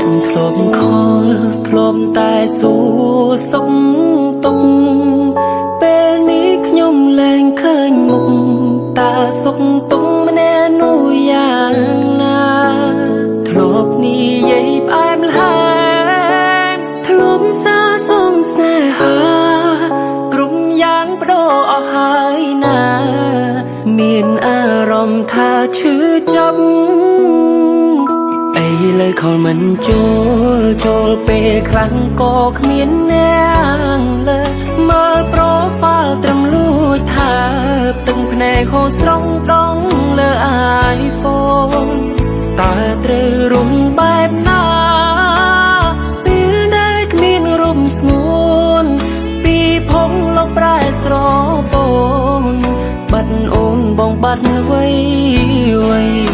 អ្នកធ្លាប់ខលធ្លាប់តែសួរសុខទុក្ខពេលនេះខ្ញុំលែងឃើញមុខតើសុខទុក្ខម្នាក់នោះយ៉ាងណាធ្លាប់និយាយផ្អែមល្ហែមធ្លាប់សាសងស្នេហាគ្រប់យ៉ាងបដូរអស់ហើយណាមានអារម្មណ៍ថាឈឺចាប់ ឥឡូវខលមិនចូលចូលពេលខ្លាំងក៏គ្មានអ្នកលើមើល profile ត្រឹមលួចថាទឹកភ្នែកហូរស្រង់ដងលើ iPhone តើត្រូវរុំបែបណាពេលដែលគ្មានរុំស្ងួនពីភងលោកប្រែស្រពោនបាត់អូនបងបាត់អ្វីអ្វី។